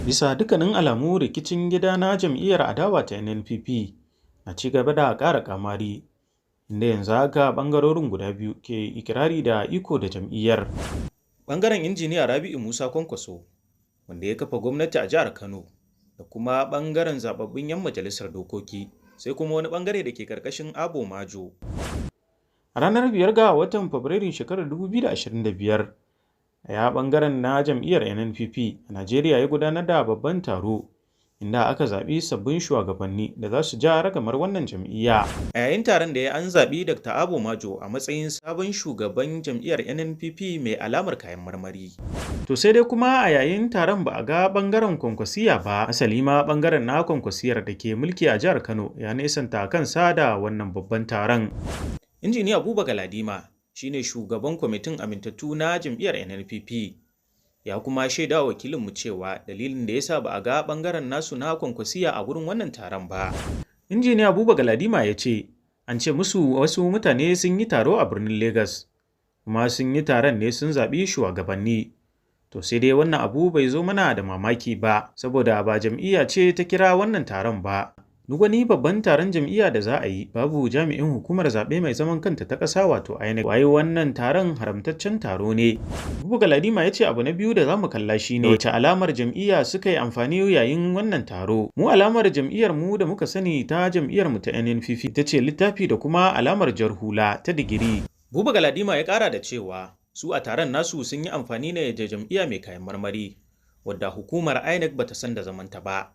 Bisa dukkanin alamu, rikicin gida na jam'iyyar adawa ta NNPP na ci gaba da ƙara ƙamari, inda yanzu haka ɓangarorin guda biyu ke iƙirari da iko da jam'iyyar. Ɓangaren Injiniya Rabi'u Musa Kwankwaso, wanda ya kafa gwamnati a jihar Kano, da kuma ɓangaren zaɓaɓɓun 'yan majalisar dokoki, sai kuma wani ɓangare da ke ƙarƙashin Abo Majo. A ranar 5 ga watan Fabrairun shekarar 2025, ya ɓangaren na jam'iyyar NNPP a Najeriya ya gudanar da babban taro inda aka zaɓi sabbin shugabanni da za su ja ragamar wannan jam'iyya. A yayin taron da ya an zaɓi Dr. Abo Majo a matsayin sabon shugaban jam'iyyar NNPP mai alamar kayan marmari. To sai dai kuma a yayin taron ba a ga ɓangaren Kwankwasiyya ba, asali ma ɓangaren na Kwankwasiyyar da ke mulki a jihar Kano ya nesanta kansa da wannan babban taron. Injiniya Buba Galadima shine shugaban kwamitin amintattu na jam'iyyar NNPP. Ya kuma shaida wakilinmu cewa dalilin da ya sa ba a ga bangaren nasu na Kwankwasiyya a gurin wannan taron ba. Injiniya Buba Galadima ya ce, an ce musu wasu mutane sun yi taro a birnin Legas, kuma sun yi taron ne sun zaɓi shugabanni. To sai dai wannan abu bai zo mana da mamaki ba, saboda ba jam'iyya ce ta kira wannan taron ba. Duk wani babban taron jam'iyya da za a yi, babu jami'in hukumar zaɓe mai zaman kanta ta ƙasa, wato INEC. Waye wannan taron? Haramtaccen taro ne. Buba Galadima ya ce abu na biyu da za mu kalla shi ne wace alamar jam'iyya suka yi amfani yayin wannan taro. Mu alamar jam'iyyar mu da muka sani ta jam'iyyar mu ta NNPP ita ce littafi da kuma alamar jar hula ta digiri. Buba Galadima ya ƙara da cewa su a taron nasu sun yi amfani ne da jam'iyya mai kayan marmari, wadda hukumar INEC bata san da zamanta ba.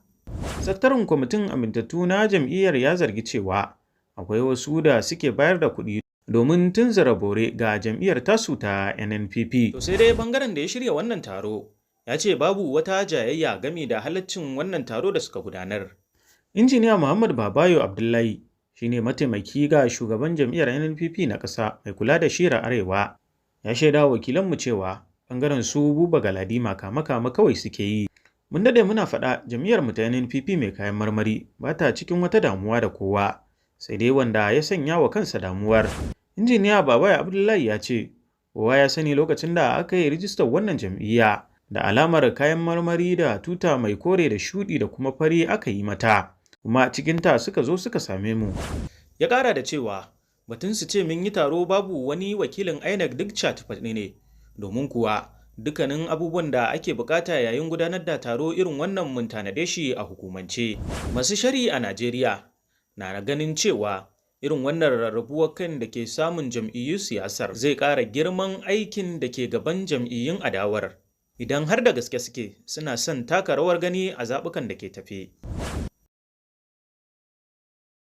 Sakataren kwamitin amintattu na jam'iyyar ya zargi cewa akwai wasu da suke bayar da kuɗi domin tunzura bore ga jam'iyyar tasu ta NNPP. To sai dai bangaren da ya shirya wannan taro ya ce babu wata jayayya game da halaccin wannan taro da suka gudanar. Injiniya Muhammad Babayo Abdullahi shine mataimaki ga shugaban jam'iyyar NNPP na ƙasa mai kula da shiyar Arewa. Ya shaida wakilanmu cewa bangaren su Buba Galadima kama-kama kawai suke yi. Mun daɗe muna faɗa, jam'iyyar mu ta NNPP mai kayan marmari ba ta cikin wata damuwa da kowa, sai dai wanda ya sanya wa kansa damuwar. Injiniya Babayo Abdullahi ya ce, kowa ya sani lokacin da aka yi rijistar wannan jam'iyya, da alamar kayan marmari da tuta mai kore da shuɗi da kuma fari aka yi mata, kuma cikinta suka zo suka same mu. Ya ƙara da cewa, batun su ce mun yi taro babu wani wakilin INEC duk cat faɗi ne, domin kuwa dukkanin abubuwan da ake bukata yayin gudanar da taro irin wannan mun tanade shi a hukumance. Masu sharhi a Najeriya na ganin cewa irin wannan rarrabuwar kan da ke samun jam'iyyun siyasar zai ƙara girman aikin da ke gaban jam'iyyun adawar, idan har da gaske suke suna son taka rawar gani a zaɓukan da ke tafe.